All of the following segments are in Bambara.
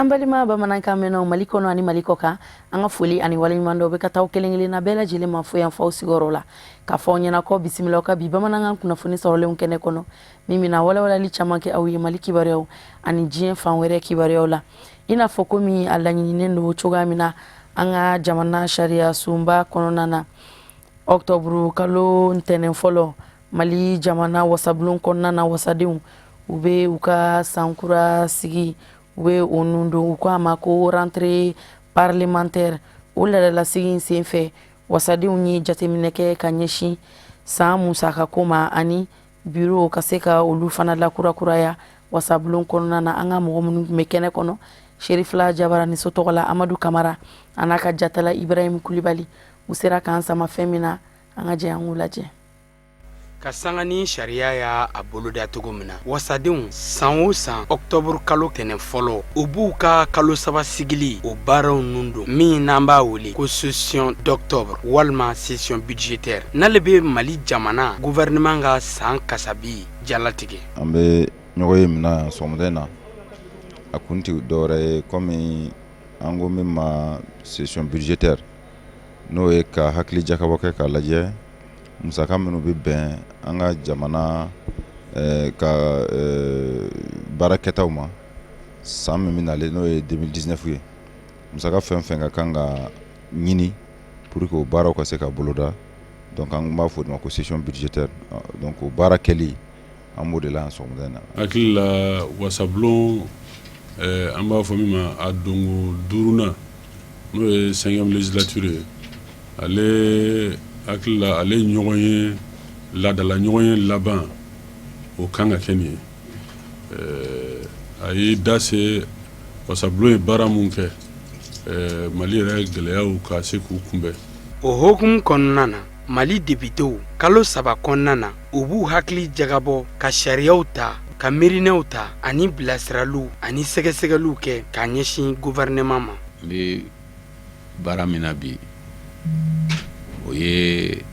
An balima bamanankan mɛnnaw Mali kɔnɔ ani Mali kɔ kan, an ka foli ani waleɲuman dɔ bɛ ka taa kelen kelenna bɛɛ lajɛlen ma fo yan f'aw sigiyɔrɔ la, k'a fɔ aw ɲɛna ko bisimila ka bi bamanankan kunnafoni sɔrɔlenw kɛnɛ kɔnɔ, min bɛna walawalali caman kɛ aw ye Mali kibaruyaw ani diɲɛ fan wɛrɛ kibaruyaw la. I n'a fɔ komi a laɲininen don cogoya min na an ka jamana sariya sunba kɔnɔna na, ɔkutɔburu kalo ntɛnɛn fɔlɔ, Mali jamana wasabulon kɔnɔna na, wasadenw u bɛ u ka sankura sigi, u bɛ o nun don, u ko a ma ko rentrée parlementaire. O laadalasigi in senfɛ, wasadenw ye jateminɛ kɛ ka ɲɛsin san musakako ma ani biro ka se ka olu fana lakurakuraya wasabulon kɔnɔna na. An ka mɔgɔ minnu tun bɛ kɛnɛ kɔnɔ, Serifila Jabaraniso tɔgɔ la, Amadu Kamara a n'a ka jatala Ibrahim Kulibali, u sera k'an sama fɛn min na, an ka jɛ an k'u lajɛ. Ka sanga ni sariya y'a boloda cogo min na, wasadenw san o san ɔkutɔburu kalo tɛnɛn fɔlɔ, u b'u ka kalo saba sigili o baaraw nun don, min n'an b'a wele ko session d'octobre walima session budgétaire, n'ale bɛ Mali jamana gouvernement ka san kasabi jalatigɛ. An bɛ ɲɔgɔn ye min na sɔgɔmada in na, a kun tɛ dɔwɛrɛ ye komi an ko min ma session budgétaire, n'o ye ka hakili jakabɔ kɛ k'a lajɛ musaka minnu bɛ bɛn an ka jamana ka baara kɛtaw ma san min bɛ nalen, n'o ye 2019 ye. Musaka fɛn fɛn ka kan ka ɲini pour que o baaraw ka se ka boloda, donc an b'a fɔ o de ma ko session budgétaire. Donc o baara kɛli, an b'o de la yan sɔgɔmada in na. Hakili la, wasabulon, an b'a fɔ min ma a donko duurunan, n'o ye cinquième législature ye, ale hakili la, ale ɲɔgɔn ye laadala ɲɔgɔn ye laban, o kan ka kɛ nin ye. A ye da se wasabulon ye baara mun kɛ Mali yɛrɛ gɛlɛyaw ka se k'u kunbɛn. O hukumu kɔnɔna na, Mali depitew kalo 3 kɔnɔna na, u b'u hakili jagabɔ ka sariyaw ta, ka miirinaw ta ani bilasiraliw ani sɛgɛsɛgɛliw kɛ ka ɲɛsin gouvernement ma. N bɛ baara min na bi, o ye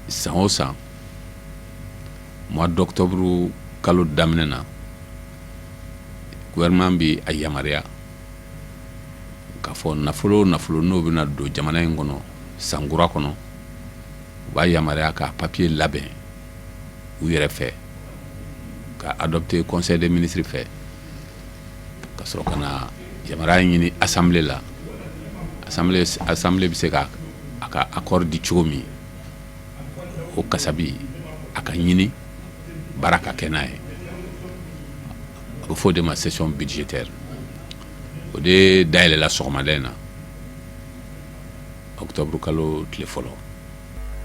san o san mois d'octobre kalo daminɛ na, gouvernement bɛ a yamaruya k'a fɔ nafolo o nafolo n'o bɛna don jamana in kɔnɔ san kura kɔnɔ, u b'a yamaruya ka papier labɛn u yɛrɛ fɛ ka adopter conseil des ministres fɛ, ka sɔrɔ ka na yamaruya ɲini assemblée la. Assemblée bɛ se ka a ka accord di cogo min, o kasabi a ka ɲini baara ka kɛ n'a ye. A bɛ fɔ o de ma session budgétaire. O de dayɛlɛla sɔgɔmada in na, octobre kalo tile fɔlɔ.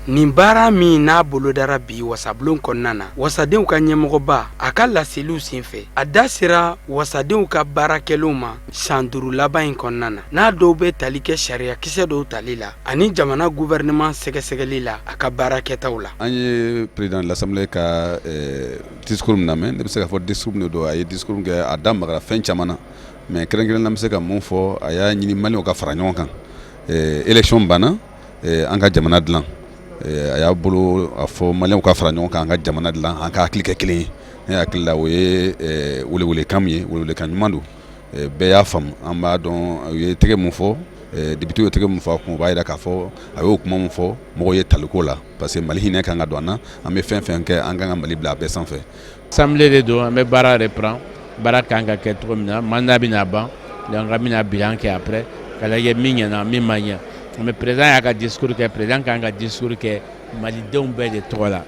Nin baara min n'a bolodara bi wasabulon kɔnɔna na, wasadenw ka ɲɛmɔgɔba a ka laseliw senfɛ, a da sera wasadenw ka baara kɛlenw ma san 5 laban in kɔnɔna na, n'a dɔw bɛ tali kɛ sariyakisɛ dɔw tali la ani jamana gouvernement sɛgɛsɛgɛli la a ka baara kɛtaw la. An ye président de l'Assemblée ka discours min lamɛn, ne bɛ se k'a fɔ discours min don, a ye discours min kɛ, a da magara fɛn caman na, mais kɛrɛnkɛrɛnnen na, n bɛ se ka mun fɔ? A y'a ɲini Maliyɛnw ka fara ɲɔgɔn kan. Élection banna, an ka jamana dilan. A y'a bolo a fɔ Maliyɛnw ka fara ɲɔgɔn kan, an ka jamana dilan, an ka hakili kɛ kelen ye. Ne hakili la, o ye welewelekan min ye, welewelekan ɲuman don, bɛɛ y'a faamu. An b'a dɔn u ye tɛgɛ mun fɔ, député ye tɛgɛ mun fɔ a kun, o b'a jira k'a fɔ a y'o kuma mun fɔ, mɔgɔw ye taliko la, parce que Mali hinɛ kan ka don an na. An bɛ fɛn fɛn kɛ, an kan ka Mali bila a bɛɛ sanfɛ. Assemblée de don, an bɛ baara reprend, baara kan ka kɛ cogo min na. Mandat bɛna ban, donc an bɛna bilan kɛ après ka lajɛ min ɲɛna, min ma ɲɛ. Mais président y'a ka discours kɛ. Président kan ka discours kɛ malidenw bɛɛ de tɔgɔ la,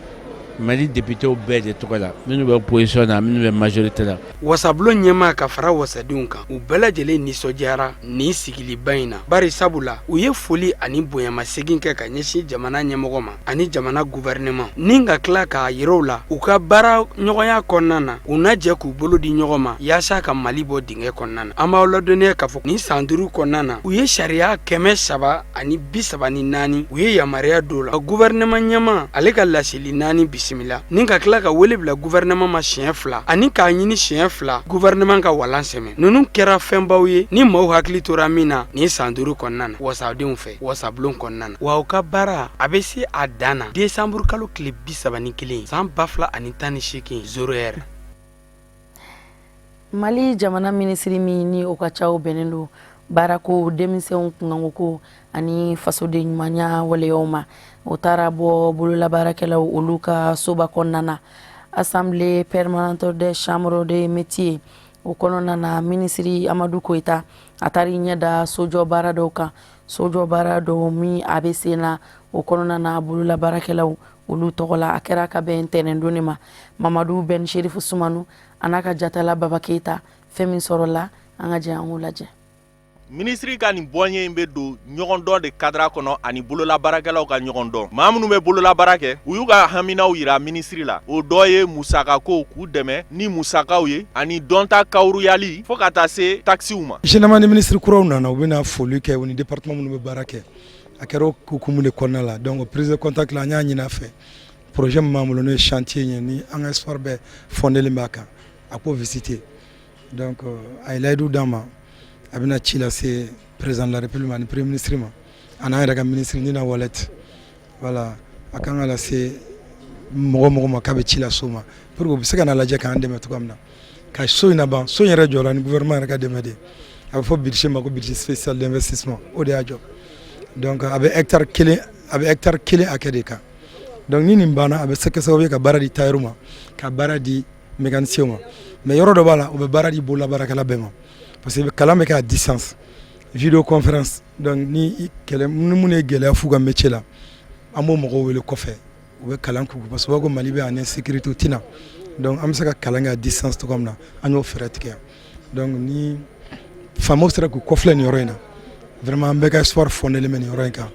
Mali députéw bɛɛ de tɔgɔ la, minnu bɛ opposition na, minnu bɛ majorité la. Wasabulon ɲɛmaa ka fara wasadenw kan, u bɛɛ lajɛlen nisɔndiyara nin sigiliba in na, bari sabula u ye foli ani bonyamasegin kɛ ka ɲɛsin jamana ɲɛmɔgɔ ma ani jamana gouvernement, ni ka tila k'a yira u la u ka baara ɲɔgɔnya kɔnɔna na, u na jɛ k'u bolo di ɲɔgɔn ma yaasa ka Mali bɔ dingɛ kɔnɔna na. An b'aw ladɔnniya k'a fɔ nin san 5 kɔnɔna na, u ye sariya 334, u ye yamaruya don la. Gouvernement ɲɛmaa ale ka laseli naani bisimila, ni ka tila ka wele bila gouvernement ma siɲɛ fila ani k'a ɲini siɲɛ fila gouvernement ka walan sɛmɛ. Ninnu kɛra fɛnbaw ye ni maaw hakili tora min na nin san 5 kɔnɔna na wasadenw fɛ wasabulon kɔnɔna na. Wa u ka baara a bɛ se a dan na desanburu kalo tile 31 san 2018, 0 heure. Mali jamana minisiri min ni o ka caw bɛnnen don baarako, denmisɛnw kunkanko ko ani fasoden ɲumanya waleyaw ma, o taara bɔ bololabaarakɛlaw olu ka soba kɔnɔna na, Assemblée permanente des chambres de métiers. O kɔnɔna na, minisiri Amadu Koyita a taara i ɲɛ da sojɔ baara dɔw kan, sojɔ baara dɔw min a bɛ sen na o kɔnɔna na bololabaarakɛlaw olu tɔgɔ la. A kɛra ka bɛn ntɛnɛndon de ma. Mamadu Ben Sherifu Sumanu a n'a ka jatala Baba Keyita, fɛn min sɔrɔla, an ka jɛ an k'o lajɛ. Minisiri ka nin bɔnye in bɛ don ɲɔgɔndɔn de cadre kɔnɔ ani bololabaarakɛlaw ka ɲɔgɔndɔn. Maa minnu bɛ bololabaara kɛ, u y'u ka haminaw yira minisiri la. O dɔ ye musakako, k'u dɛmɛ ni musakaw ye ani dɔnta kawuruyali fo ka taa se takisiw ma. Généralement ni minisiri kuraw nana, u bɛna foli kɛ u ni département minnu bɛ baara kɛ. A kɛra o hukumu de kɔnɔna la. Donc prise de contact la, an y'a ɲini a fɛ, projet min b'an bolo, n'o ye chantier ye, ni an ka espoir bɛɛ fondé b'a kan, a k'o visiter. Donc a ye layidu d'an ma, a bɛna ci lase président de la République ma ani premier ministre ma, ani an yɛrɛ ka ministre Nina Wallet. Voilà, a kan ka lase mɔgɔ mɔgɔ ma k'a bɛ ci lase o ma pour que u bɛ se ka na lajɛ k'an dɛmɛ cogoya min na ka so in laban. So in yɛrɛ jɔra ni gouvernement yɛrɛ ka dɛmɛ de ye. A bɛ fɔ budget ma ko budget spécial d'investissement, o de y'a jɔ. Donc a bɛ hectare 1, a bɛ hectare 1 hakɛ de kan. Donc ni nin banna, a bɛ se kɛ sababu ye ka baara di tailleur ma, ka baara di mécanicien ma. Mais yɔrɔ dɔ b'a la, o bɛ baara di bololabaarakɛla bɛɛ ma, parce que kalan bɛ kɛ à distance, vidéoconférence. Donc ni kɛlɛ ni minnu ye gɛlɛya f'u ka métier la, an b'o mɔgɔw wele kɔfɛ, u bɛ kalan k'u, parce que u b'a fɔ ko Mali bɛ en insécurité, u tɛna. Donc an bɛ se ka kalan kɛ à distance cogoya min na, an y'o fɛɛrɛ tigɛ. Donc ni faamaw sera k'u kɔfilɛ nin yɔrɔ in na, vraiment an bɛɛ ka espoir fondé bɛ nin yɔrɔ in kan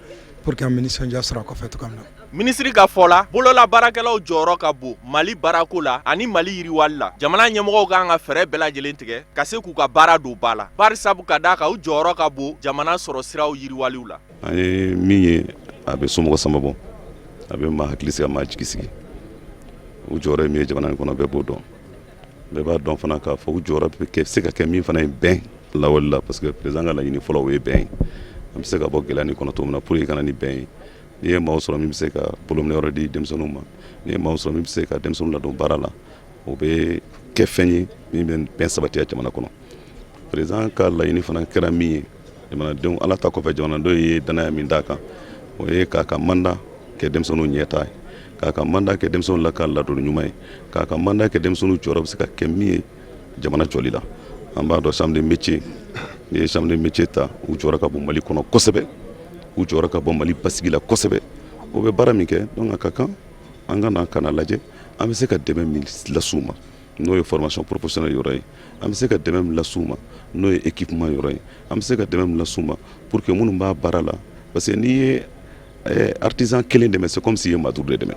pour que an bɛ nisɔndiya sɔrɔ a kɔfɛ cogoya min na. Minisiri ka fɔ la, bolola baarakɛlaw jɔyɔrɔ ka bon Mali baarako la ani Mali yiriwali la. Jamana ɲɛmɔgɔw kan ka fɛɛrɛ bɛɛ lajɛlen tigɛ ka se k'u ka baara don ba la, bari sabu ka d'a kan u jɔyɔrɔ ka bon jamana sɔrɔ siraw yiriwaliw la. An ye min ye, a bɛ somɔgɔ sama bɔ, a bɛ maa hakili sigi, a maa jigi sigi. U jɔyɔrɔ ye min ye jamana in kɔnɔ, bɛɛ b'o dɔn. Bɛɛ b'a dɔn fana k'a fɔ u jɔyɔrɔ bɛ kɛ se ka kɛ min fana ye bɛn lawale la, parce que président ka laɲini fɔlɔ, o ye bɛn ye. An bɛ se ka bɔ gɛlɛya nin kɔnɔ cogo min na pour que ka na ni bɛn ye. N'i ye maaw sɔrɔ min bɛ se ka bolominɛyɔrɔ di denmisɛnninw ma, n'i ye maaw sɔrɔ min bɛ se ka denmisɛnninw ladon baara la, o bɛ kɛ fɛn ye min bɛ bɛn sabatiya jamana kɔnɔ. Président ka laɲini fana kɛra min ye, jamanadenw, Ala ta kɔfɛ, jamanadenw ye danaya min d'a kan, o ye k'a ka mandat kɛ denmisɛnninw ɲɛtaa ye, k'a ka mandat kɛ denmisɛnninw la ka ladonni ɲuman ye, k'a ka mandat kɛ denmisɛnninw jɔyɔrɔ bɛ se ka kɛ min ye jamana jɔli la. An b'a dɔn, chambre de métier, n'i ye chambre de métier ta, u jɔyɔrɔ ka bon Mali kɔnɔ kosɛbɛ, u jɔyɔrɔ ka bon Mali basigi la kosɛbɛ. O bɛ baara min kɛ, donc a ka kan an ka na ka na lajɛ an bɛ se ka dɛmɛ min las'u ma, n'o ye formation professionnelle yɔrɔ ye, an bɛ se ka dɛmɛ min las'u ma, n'o ye équipement yɔrɔ ye, an bɛ se ka dɛmɛ min las'u ma pour que minnu b'a baara la, parce que n'i ye artisan kelen dɛmɛ, c'est comme si i ye maa duuru de dɛmɛ.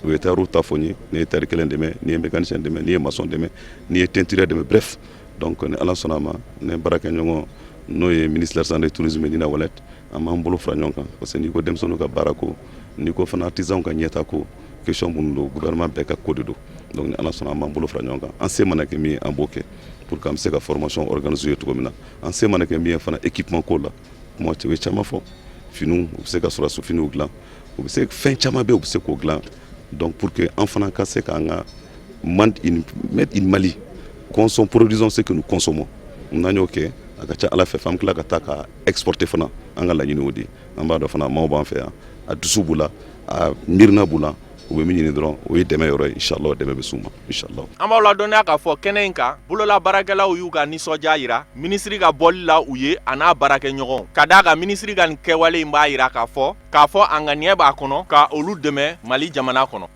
U ye tailleur ta fɔ n ye. N'i ye tailleur kelen dɛmɛ, n'i ye mécanicien dɛmɛ, n'i ye maçon dɛmɛ, n'i ye teinturier dɛmɛ, bref. Donc ni Ala sɔnna a ma, ne baarakɛɲɔgɔn, n'o ye ministre de l'artisanat et du tourisme Nina Wallet, an b'an bolo fara ɲɔgɔn kan, parce que n'i ko denmisɛnninw ka baara ko, n'i ko fana artisanw ka ɲɛta ko, question minnu don, gouvernement bɛɛ ka ko de don. Donc ni Ala sɔnna, an b'an bolo fara ɲɔgɔn kan. An se mana kɛ min ye, an b'o kɛ pour que an bɛ se ka formation organiser ye cogo min na. An se mana kɛ min ye fana équipement ko la, kuma u ye caman fɔ, finiw, u bɛ se ka sɔrɔdasi finiw dilan, u bɛ se fɛn caman bɛ yen, u bɛ se k'o dilan. Donc pour que an fana ka se k'an ka made in Mali, consomme, produisons ce que nous consommons. N'an y'o kɛ, a ka ca Ala fɛ, f'an tila ka taa ka exporter fana. An ka laɲini o de ye. An b'a dɔn fana, maaw b'an fɛ yan, a dusu b'u la, a miirina b'u la. U bɛ min ɲini dɔrɔn, o ye dɛmɛ yɔrɔ ye. Inshallah, dɛmɛ bɛ s'u ma, inshallah. An b'aw ladɔnniya k'a fɔ kɛnɛ in kan, bolola baarakɛlaw y'u ka nisɔndiya yira minisiri ka bɔli la u ye a n'a baarakɛɲɔgɔnw, ka d'a kan minisiri ka nin kɛwale in b'a yira k'a fɔ a ŋaniya b'a kɔnɔ ka olu dɛmɛ Mali jamana kɔnɔ.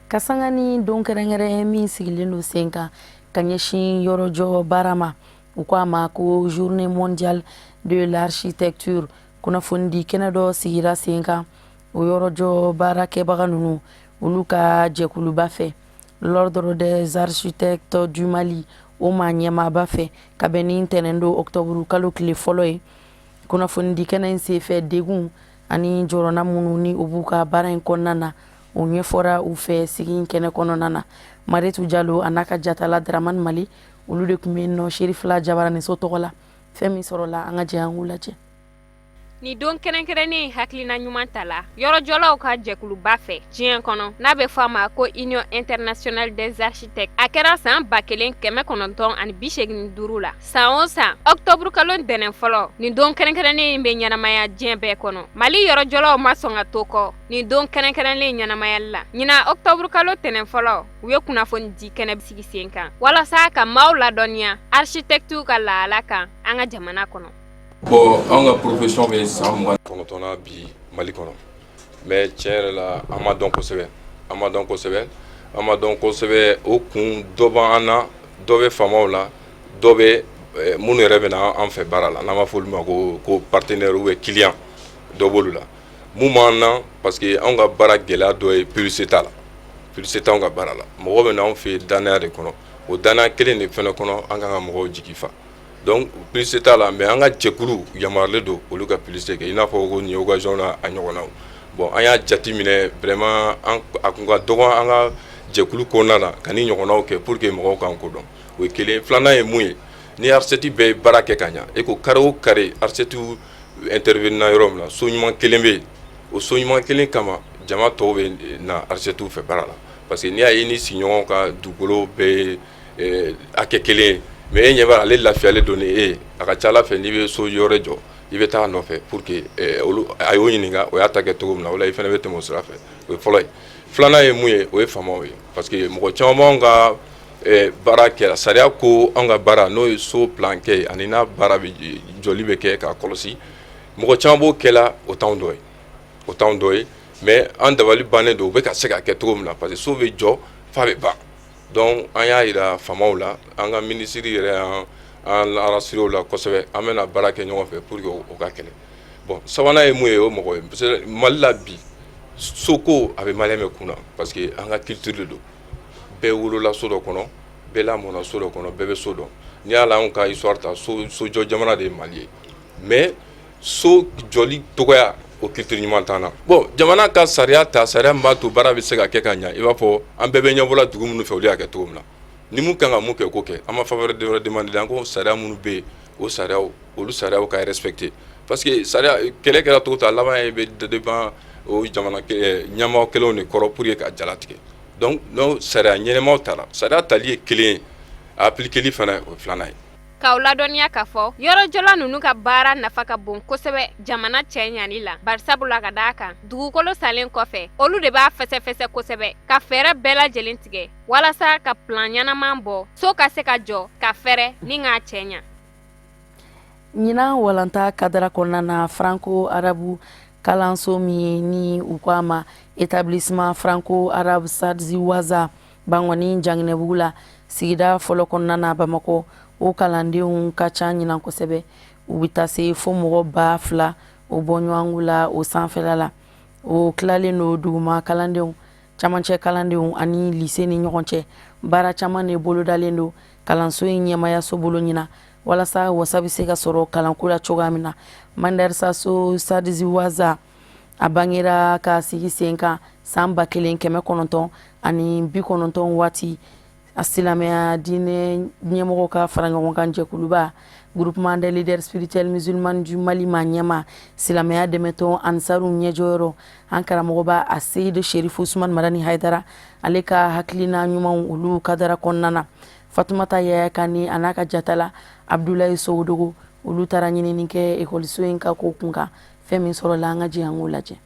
Ka sanga ni don kɛrɛnkɛrɛn min sigilen don sen kan ka ɲɛsin yɔrɔjɔ baara ma, u ko a ma ko Journée mondiale de l'architecture, kunnafonidi kɛnɛ dɔ sigira sen kan o yɔrɔjɔ baarakɛbaga ninnu olu ka jɛkuluba fɛ, l'Ordre des architectes du Mali, o ma ɲɛmaaba fɛ, ka bɛn ni ntɛnɛn don octobre kalo tile fɔlɔ ye. Kunnafonidi kɛnɛ in senfɛ, degun ani jɔrɔna minnu ni u b'u ka baara in kɔnɔna na, o ɲɛfɔra u fɛ sigi in kɛnɛ kɔnɔna na. Maritu Jalo a n'a ka jatala Dramani Mali, olu de tun bɛ yen nɔ Serifila Jabaraniso tɔgɔ la. Fɛn min sɔrɔla, an ka jɛ an k'u lajɛ. Nin don kɛrɛnkɛrɛnnen in hakilina ɲuman tala yɔrɔjɔlaw ka jɛkuluba fɛ diɲɛ kɔnɔ, n'a bɛ fɔ a ma ko Union internationale des architectes. A kɛra san 1985 la. San o san, octobre kalo ntɛnɛn fɔlɔ, nin don kɛrɛnkɛrɛnnen in bɛ ɲɛnamaya diɲɛ bɛɛ kɔnɔ. Mali yɔrɔjɔlaw ma sɔn ka to kɔ nin don kɛrɛnkɛrɛnnen in ɲɛnamayali la. Ɲinan octobre kalo ntɛnɛn fɔlɔ, u ye kunnafoni di kɛnɛ sigi sen kan walasa ka maaw ladɔnniya architectes ka lahala kan an ka jamana kɔnɔ. Bon, an ka profession bɛ san 29 na bi Mali kɔnɔ, mais tiɲɛ yɛrɛ la, an ma dɔn kosɛbɛ, an ma dɔn kosɛbɛ, an ma dɔn kosɛbɛ. O kun dɔ b'an na, dɔ bɛ faamaw la, dɔ bɛ minnu yɛrɛ bɛ na an fɛ baara la, n'an b'a fɔ olu ma ko partenaire ou bien client, dɔ b'olu la. Mun b'an na? Parce que anw ka baara gɛlɛya dɔ ye publicité t'a la, publicité t'anw ka baara la. Mɔgɔ bɛ na anw fɛ yen danaya de kɔnɔ, o danaya kelen de fana kɔnɔ, an kan ka mɔgɔw jigi fa. Donc publicité t'a la, mais an ka jɛkulu yamaruyalen don olu ka publicité kɛ, i n'a fɔ ko nin occasion na a ɲɔgɔnnaw. Bon, an y'a jate minɛ vraiment, a kun ka dɔgɔ an ka jɛkulu kɔnɔna na ka ni ɲɔgɔnnaw kɛ pour que mɔgɔw k'an kodɔn. O ye kelen. Filanan ye mun ye? Ni architecte bɛɛ ye baara kɛ ka ɲa, e ko carré o carré, architecte intervenir na yɔrɔ min na, so ɲuman kelen bɛ yen. O so ɲuman kelen kama, jama tɔw bɛ na architecte fɛ baara la, parce que n'i y'a ye ni sigiɲɔgɔn ka dugukolo bɛɛ ye hakɛ kelen ye, mais e ɲɛ b'a ale lafiyalen don ni e ye, a ka ca Ala fɛ, n'i bɛ so yɔrɔ jɔ, i bɛ taa a nɔfɛ pour que olu a y'o ɲininka, o y'a ta kɛ cogo min na, o la i fana bɛ tɛmɛ o sira fɛ. O ye fɔlɔ ye. Filanan ye mun ye? O ye faamaw ye, parce que mɔgɔ caman b'anw ka baara kɛ. Sariya ko anw ka baara, n'o ye so plan kɛ ani n'a baara bɛ jɔli bɛ kɛ k'a kɔlɔsi, mɔgɔ caman b'o kɛla, o t'anw dɔ ye, o t'anw dɔ ye. Mais an dabali bannen don, u bɛ ka se ka kɛ cogo min na, parce que so bɛ jɔ f'a bɛ ban. Donc an y'a jira faamaw la, an ka minisiri yɛrɛ an rassuré o la kosɛbɛ. An bɛna baara kɛ ɲɔgɔn fɛ pour que o ka kɛlɛ. Bon, sabanan ye mun ye? O mɔgɔ ye, parce que Mali la bi, soko a bɛ malien bɛɛ kun na, parce que an ka culture de don. Bɛɛ wolola so dɔ kɔnɔ, bɛɛ lamɔna so dɔ kɔnɔ, bɛɛ bɛ so dɔn. N'i y'a la anw ka histoire ta, sojɔ jamana de ye Mali ye, mais so jɔli tɔgɔya, o culture ɲuman t'an na. Bon, jamana ka sariya ta, sariya min b'a to baara bɛ se ka kɛ ka ɲa, i b'a fɔ an bɛɛ bɛ ɲɛbɔla dugu minnu fɛ, olu y'a kɛ cogo min na, ni mun kan ka mun kɛ, k'o kɛ. An ma faveur de wɛrɛ demander. An ko sariya minnu bɛ yen, o sariyaw, olu sariyaw ka respecter, parce que sariya kɛlɛ kɛra cogo o cogo, a laban ye bɛ dépend o jamana ɲɛmaa kelenw de kɔrɔ pour que ka jala tigɛ. Donc n'o sariya ɲɛnamaw tara, sariya tali ye kelen ye, a appliquer fana, o ye filanan ye. K'aw ladɔnniya k'a fɔ yɔrɔjɔla ninnu ka baara nafa ka bon kosɛbɛ jamana cɛ ɲani la, barisabula ka d'a kan, dugukolo salen kɔfɛ, olu de b'a fɛsɛfɛsɛ kosɛbɛ ka fɛɛrɛ bɛɛ lajɛlen tigɛ walasa ka plan ɲɛnaman bɔ, so ka se ka jɔ ka fɛrɛ ni k'a cɛ ɲa. Ɲinan walanta kadara kɔnɔna na, franco arabu kalanso min ye ni u ko a ma Établissement franco arabe Saad Ziwaza, Bankɔni Janginɛbugu la, sigida fɔlɔ kɔnɔna na Bamakɔ, o kalandenw ka ca ɲinan kosɛbɛ. U bɛ taa se fo mɔgɔ 2000 o bɔ ɲɔgɔn la o sanfɛla la. O tilalen don duguma kalandenw, camancɛ kalandenw ani lycée ni ɲɔgɔn cɛ. Baara caman de bolodalen don kalanso in ɲɛmayaso bolo ɲinan walasa wasa bɛ se ka sɔrɔ kalanko la cogoya min na. Mandarisaso Saad Ziwaza, a bangera ka sigi sen kan san 1990 waati, a silamɛya diinɛ ɲɛmɔgɔ ka fara ɲɔgɔn kan jɛkuluba Groupement des leaders spirituels musulmans du Mali ma ɲɛma, silamɛya dɛmɛtɔn Ansaru ɲɛjɔyɔrɔ, an karamɔgɔba a Seyidu Sherifu Usman Madani Hayidara, ale ka hakilina ɲumanw olu kadara kɔnɔna na. Fatumata Yaya Kane a n'a ka jatala Abdulayi Sogodogo, olu taara ɲinini kɛ ekɔliso in ka ko kun kan. Fɛn min sɔrɔla, an ka jɛ an k'o lajɛ.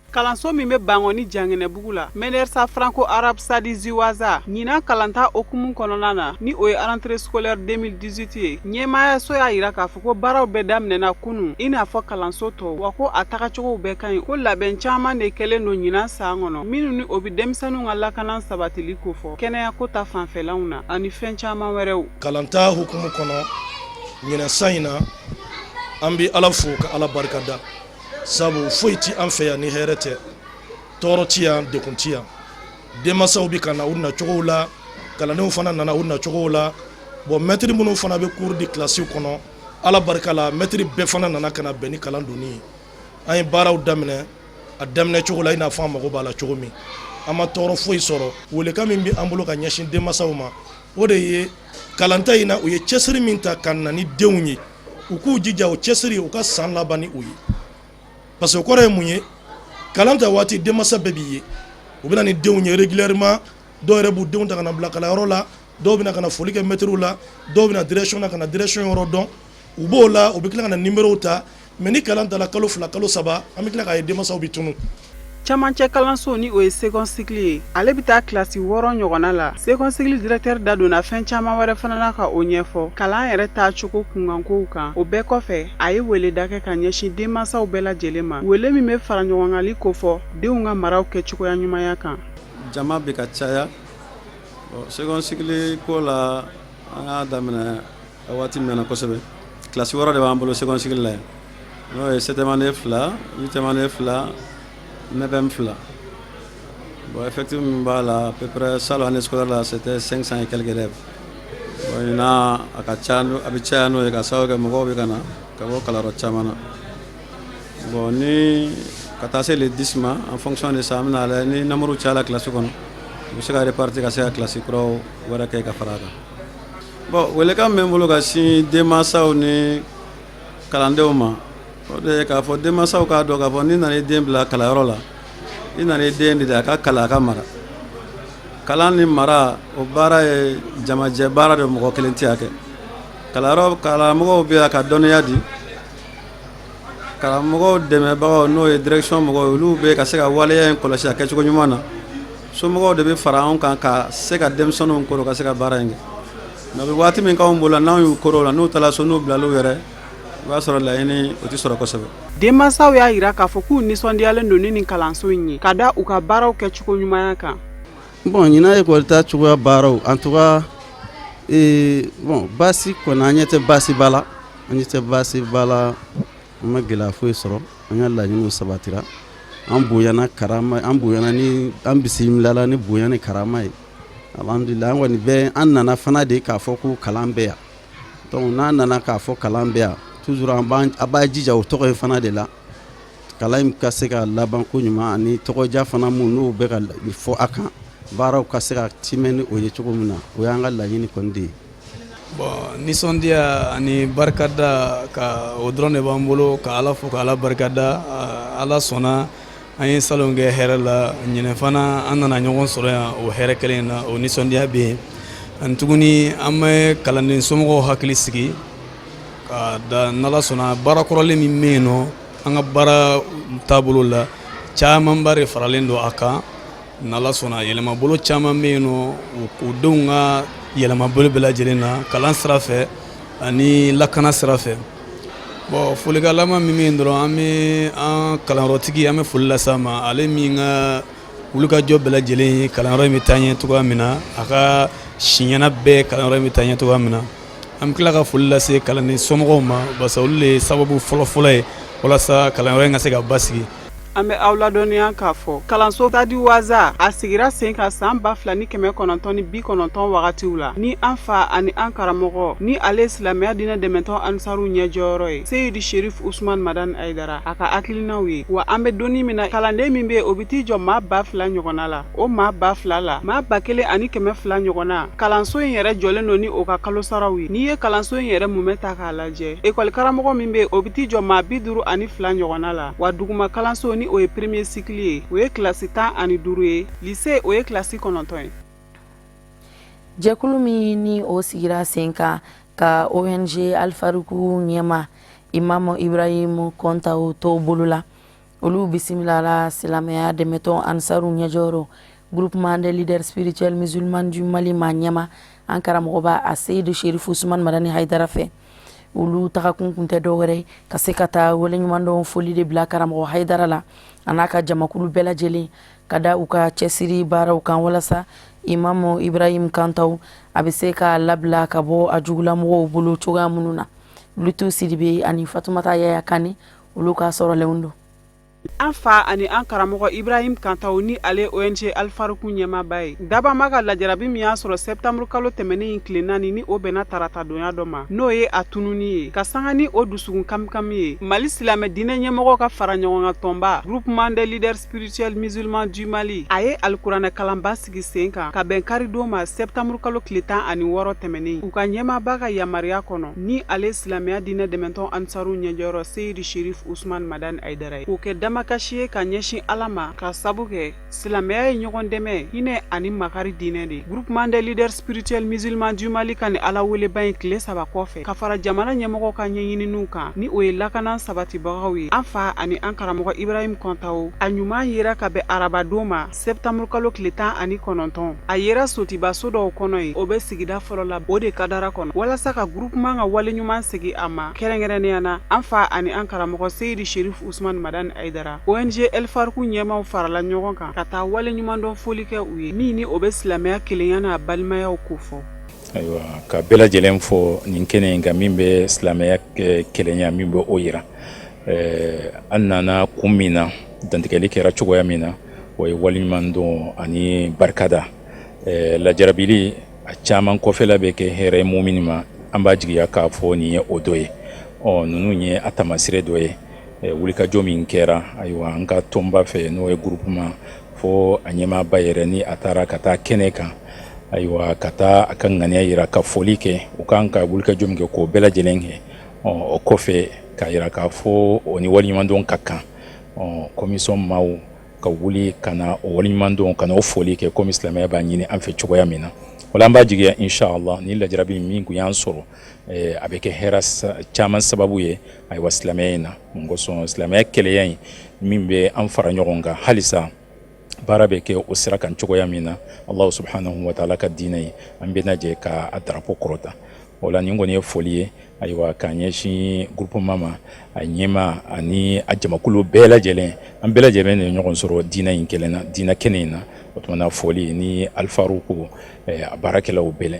Kalanso min bɛ Bankɔni Janginɛbugu la, Mɛdɛrisa Franco Arabe Sadi Ziwaza, ɲinan kalanta hukumu kɔnɔna na, ni o ye rentrée scolaire 2018 ye, ɲɛmaayaso y'a jira k'a fɔ ko baaraw bɛɛ daminɛna kunun i n'a fɔ kalanso tɔw, wa ko a tagacogow bɛɛ ka ɲi, ko labɛn caman de kɛlen don ɲinan san kɔnɔ minnu ni o bɛ denmisɛnninw ka lakana sabatili kofɔ, kɛnɛyako ta fanfɛlaw na ani fɛn caman wɛrɛw. Kalanta hukumu kɔnɔ ɲinan san in na, an bɛ Ala fo ka Ala barika da, sabu foyi tɛ an fɛ yan ni hɛrɛ tɛ. Tɔɔrɔ tɛ yan, degun tɛ yan. Denmansaw bɛ ka na u nacogow la, kalandenw fana nana u nacogow la. Bon, mɛtiri minnu fana bɛ cours di kilasi kɔnɔ, Ala barika la, mɛtiri bɛɛ fana nana ka na bɛn ni kalan donni ye. An ye baaraw daminɛ a daminɛ cogo la i n'a fɔ an mago b'a la cogo min. An ma tɔɔrɔ foyi sɔrɔ. Welekan min bɛ an bolo ka ɲɛsin denmansaw ma, o de ye kalanta in na, u ye cɛsiri min ta ka na ni denw ye, u k'u jija o cɛsiri, u ka san laban ni o ye. Parce que o kɔrɔ ye mun ye? Kalan ta waati, denmansa bɛɛ b'i ye, u bɛ na ni denw ye régulièrement. Dɔw yɛrɛ b'u denw ta ka na bila kalanyɔrɔ la, dɔw bɛ na ka na foli kɛ mɛtiriw la, dɔw bɛ na direction na ka na direction yɔrɔ dɔn. U b'o la, u bɛ tila ka na numéro ta. Mais ni kalan tala kalo 2, kalo 3, an bɛ tila k'a ye denmansaw bɛ tunun. Camancɛ kalanso, ni o ye second cycle ye, ale bɛ taa kilasi 6 ɲɔgɔnna la. Second cycle directeur da donna fɛn caman wɛrɛ fana na ka o ɲɛfɔ kalan yɛrɛ taacogo kunkankow kan. O bɛɛ kɔfɛ, a ye weleda kɛ ka ɲɛsin denmansaw bɛɛ lajɛlen ma, wele min bɛ fara ɲɔgɔnkanli kofɔ denw ka maraw kɛcogoya ɲumanya kan. Jama bɛ ka caya. Second cycle ko la, an y'a daminɛ a waati mɛnna kosɛbɛ. Kilasi 6 de b'an bolo second cycle la yan, n'o ye septième année fila, huitième année fila, neuvième fila. Bon, effectif min b'a la, à peu près salon année scolaire la, c'était 500 et quelques élèves. Bon, ɲinan a ka ca, a bɛ caya n'o ye, ka sababu kɛ mɔgɔw bɛ ka na ka bɔ kalanyɔrɔ caman na. Bon, ni ka taa se le 10 ma, en fonction de ça, an bɛna lajɛ ni nombre cayala kilasi kɔnɔ, u bɛ se ka répartir ka se ka kilasi kuraw wɛrɛ kɛ ka fara a kan. Bon, welekan min bɛ n bolo ka sin denmansaw ni kalandenw ma, o de ye k'a fɔ denmansaw k'a dɔn k'a fɔ n'i nana i den bila kalanyɔrɔ la, i nana i den de a ka kalan, a ka mara. Kalan ni mara, o baara ye jamajɛ baara de, mɔgɔ kelen tɛ a kɛ. Kalanyɔrɔ karamɔgɔw bɛ yan ka dɔnniya di. Karamɔgɔw dɛmɛbagaw, n'o ye direction mɔgɔw ye, olu bɛ ka se ka waleya in kɔlɔsi a kɛcogo ɲuman na. Somɔgɔw de bɛ fara anw kan ka se ka denmisɛnninw koro ka se ka baara in kɛ. Mais bɛ waati min k'anw bolo, n'anw y'u koro la, n'u taara so, n'u bilala u yɛrɛ, i b'a sɔrɔ laɲini o tɛ sɔrɔ kosɛbɛ. Denmansaw y'a jira k'a fɔ k'u nisɔndiyalen don ni nin kalanso in ye, ka da u ka baaraw kɛcogo ɲumanya kan. Bon, ɲinan ekɔli ta cogoya baaraw, en tout cas, bon, baasi kɔni, an ɲɛ tɛ baasiba la, an ɲɛ tɛ baasiba la. An ma gɛlɛya foyi sɔrɔ, an ka laɲiniw sabatira, an bonyana karama, an bonyana ni an bisimilala ni bonya ni karama ye, alhamdulillah. An kɔni bɛ, an nana fana de k'a fɔ ko kalan bɛ yan. Donc n'an nana k'a fɔ kalan bɛ yan, toujours an b'an a b'a jija o tɔgɔ in fana de la, kalan in ka se ka laban ko ɲuman ani tɔgɔja fana mun n'o bɛ ka fɔ a kan, baaraw ka se ka timɛ ni o ye cogo min na, o y'an ka laɲini kɔni de ye. Bon, nisɔndiya ani barikada ka o dɔrɔn de b'an bolo, ka Ala fo, ka Ala barikada. Ala sɔnna, an ye salon kɛ hɛrɛ la. Ɲinɛ fana, an nana ɲɔgɔn sɔrɔ yan o hɛrɛ kelen in na, o nisɔndiya bɛ yen. Ani tuguni, an bɛ kalanden somɔgɔw hakili sigi ka da n'Ala sɔnna, baara kɔrɔlen min bɛ yen nɔ, an ka baara taabolo la, camanba de faralen don a kan. N'Ala sɔnna, yɛlɛmabolo caman bɛ yen nɔ, o denw ka yɛlɛmabolo bɛɛ lajɛlen na, kalan sira fɛ ani lakana sira fɛ. Bon, folikan laban min bɛ yen dɔrɔn, an bɛ an kalanyɔrɔtigi, an bɛ foli lase a ma, ale min ka wulikajɔ bɛɛ lajɛlen ye kalanyɔrɔ in bɛ taa ɲɛ cogoya min na, a ka siɲɛna bɛɛ kalanyɔrɔ in bɛ taa ɲɛ cogoya min na. An bɛ tila ka foli lase kalanden somɔgɔw ma, parce olu de ye sababu fɔlɔfɔlɔ ye walasa kalanyɔrɔ in ka se ka basigi. An bɛ aw ladɔnniya k'a fɔ kalanso Sadi Waza, a sigira sen kan san 2990 wagatiw la ni an fa ani an karamɔgɔ, ni ale ye silamɛya diinɛ dɛmɛtɔn Ansaru ɲɛjɔyɔrɔ ye, Seyidi Sherif Usman Madani Ayidara, a ka hakilinaw ye. Wa an bɛ donni min na, kalanden min bɛ yen, o bɛ t'i jɔ maa 2000 ɲɔgɔnna la. O maa 2000 la, maa 1200 ɲɔgɔnna, kalanso in yɛrɛ jɔlen don ni o ka kalosaraw ye. N'i ye kalanso in yɛrɛ mumɛ ta k'a lajɛ, ekɔli karamɔgɔ min bɛ yen, o bɛ t'i jɔ maa 52 ɲɔgɔnna la. Wa duguma kalanso, ni o ye premier cycle ye, o ye kilasi 15 ye. Lycée, o ye kilasi 9 ye. Jɛkulu min ni o sigira sen kan ka ONG Alifaruku ɲɛma Imam Ibrahim Kɔntaw to bolo la, olu bisimilala silamɛya dɛmɛtɔn Ansaru ɲɛjɔyɔrɔ, Groupement des leaders spirituels musulmans du Mali ma ɲɛma, an karamɔgɔba a Seyidu Sherifu Usman Madani Hayidara fɛ. Olu tagakun kun tɛ dɔwɛrɛ, ka se ka taa waleɲumandɔn foli de bila karamɔgɔ Hayidara la, a n'a ka jamakulu bɛɛ lajɛlen, ka da u ka cɛsiri baaraw kan walasa Imamu Ibrahim Kantaw a bɛ se ka labila ka bɔ a jugulamɔgɔw bolo cogoya minnu na. Lutu Sidibe ani Fatumata Yaya Kane, olu ka sɔrɔlenw don. An fa ani an karamɔgɔ Ibrahim Kantawo ni ale ONG Al-Faruku ɲɛmaaba ye dabama ka lajarabi min y'a sɔrɔ septembre kalo tɛmɛnen in tile 4 ni o bɛnna taratadonya dɔ ma, n'o ye a tununni ye ka sanga ni o dusukun kamikami ye. Mali silamɛ diinɛ ɲɛmɔgɔw ka fara ɲɔgɔn kan tɔnba Groupement des leaders spirituels musulmans du Mali a ye alikuranɛ kalanba sigi sen kan ka bɛn karidon ma septembre kalo tile 16 tɛmɛnen, u ka ɲɛmaaba ka yamaruya kɔnɔ, ni ale silamɛya diinɛ dɛmɛtɔn Ansaru ɲɛjɔyɔrɔ Seyidi Sherif Usman Madani Hayidara ye, k'o kɛ damakasi ye ka ɲɛsin Ala ma, ka sabu kɛ silamɛya ye ɲɔgɔn dɛmɛ, hinɛ ani makari diinɛ de ye. Groupement des leaders spirituels musulmans du Mali ka nin Ala weleba in tile 3 kɔfɛ, ka fara jamana ɲɛmɔgɔw ka ɲɛɲininiw kan, ni o ye lakana sabatibagaw ye, an fa ani an karamɔgɔ Ibrahim Kɔntawo, a ɲuman yera ka bɛn arabadon ma septembre kalo tile 19. A yera sotibaso dɔw kɔnɔ yen, o bɛ sigida fɔlɔ la, o de kadara kɔnɔ, walasa ka groupement ka wale ɲuman segin a ma, kɛrɛnkɛrɛnnenya na an fa ani an karamɔgɔ Seyidi Sherif Usman Madani Hayidara. ONG El Faruku ɲɛmaaw farala ɲɔgɔn kan ka taa wale ɲumandɔn foli kɛ u ye, min ni o bɛ silamɛya kelenya n'a balimayaw kofɔ. Ayiwa, ka bɛɛ lajɛlen fo nin kɛnɛ in kan, min bɛ silamɛya kelenya, min bɛ o yira. An nana kun min na, dantigɛli kɛra cogoya min na, o ye waleɲumandɔn ani barikada. Lajarabili a caman kɔfɛla bɛ kɛ hɛrɛ ye mumini ma. An b'a jigiya k'a fɔ nin ye o dɔ ye. Ɔ, ninnu ye a taamasire dɔ ye. Wulikajɔ min kɛra, ayiwa, an ka tɔnba fɛ, n'o ye groupement, fo a ɲɛmaaba yɛrɛ ni a taara ka taa kɛnɛ kan, ayiwa, ka taa a ka ŋaniya yira, ka foli kɛ, u kan ka wulikajɔ min kɛ, k'o bɛɛ lajɛlen kɛ. Ɔ, o kɔfɛ, k'a yira k'a fɔ o ni waleɲumandɔn ka kan. Ɔ, commission maaw ka wuli ka na o waleɲumandɔn, ka na o foli kɛ, komi silamɛya b'a ɲini an fɛ cogoya min na. Wala an b'a jigiya, inshallah, ni lajarabi min kun y'an sɔrɔ, a bɛ kɛ hɛrɛ caman sababu ye, ayiwa, silamɛya in na. Mun kosɔn silamɛya kelenya in min bɛ an fara ɲɔgɔn kan, halisa baara bɛ kɛ o sira kan cogoya min na, Allahu subhanahu wa ta'ala ka diinɛ ye, an bɛ jɛ ka a drapeau kɔrɔta. O la, nin kɔni ye foli ye, ayiwa, k'a ɲɛsin groupement ma, a ɲɛmaa ani a jamakulu bɛɛ lajɛlen. An bɛɛ lajɛlen de ye ɲɔgɔn sɔrɔ diinɛ in kelen na, diinɛ kɛnɛ in na. O tuma na, foli ni Alifaruku a baarakɛlaw bɛɛ,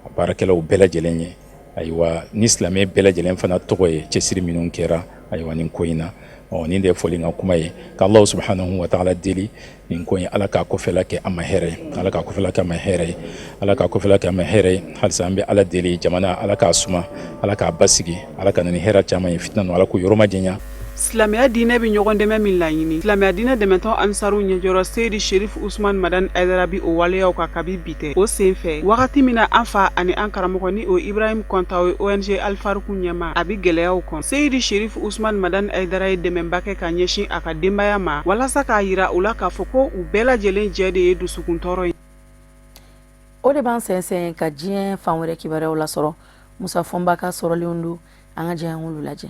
a baarakɛlaw bɛɛ lajɛlen ye, ayiwa, ni silamɛ bɛɛ lajɛlen fana tɔgɔ ye, cɛsiri minnu kɛra, ayiwa, nin ko in na. Ɔ, nin de ye foli ka kuma ye, ka Allahu subhanahu wa ta'ala deli nin ko in, Ala k'a kɔfɛla kɛ an ma hɛrɛ ye, Ala k'a kɔfɛla kɛ an ma hɛrɛ ye, Ala k'a kɔfɛla kɛ an ma hɛrɛ ye. Halisa an bɛ Ala deli, jamana, Ala k'a suma, Ala k'a basigi, Ala ka na ni hɛrɛ caman ye, fitina ninnu, Ala k'u yɔrɔ majanya. Silamɛya diinɛ bɛ ɲɔgɔn dɛmɛ min laɲini, silamɛya diinɛ dɛmɛtɔn Ansaru ɲɛjɔrɔ Seyidi Sherif Usman Madani Hayidara bi o waleyaw kan kabi bi tɛ. O senfɛ, wagati min na an fa ani an karamɔgɔ ni o Ibrahim Kɔntawo ye ONG Al-Faruku ɲɛmaa, a bi gɛlɛyaw kɔnɔ. Seyidi Sherif Usman Madani Hayidara ye dɛmɛba kɛ ka ɲɛsin a ka denbaya ma walasa k'a yira u la k'a fɔ ko u bɛɛ lajɛlen jɛ de ye dusukuntɔɔrɔ ye. O de b'an sɛnsɛn ka diɲɛ fan wɛrɛ kibaruyaw lasɔrɔ. Musa Fɔnba ka sɔrɔlenw don, an ka jɛ an k'olu lajɛ.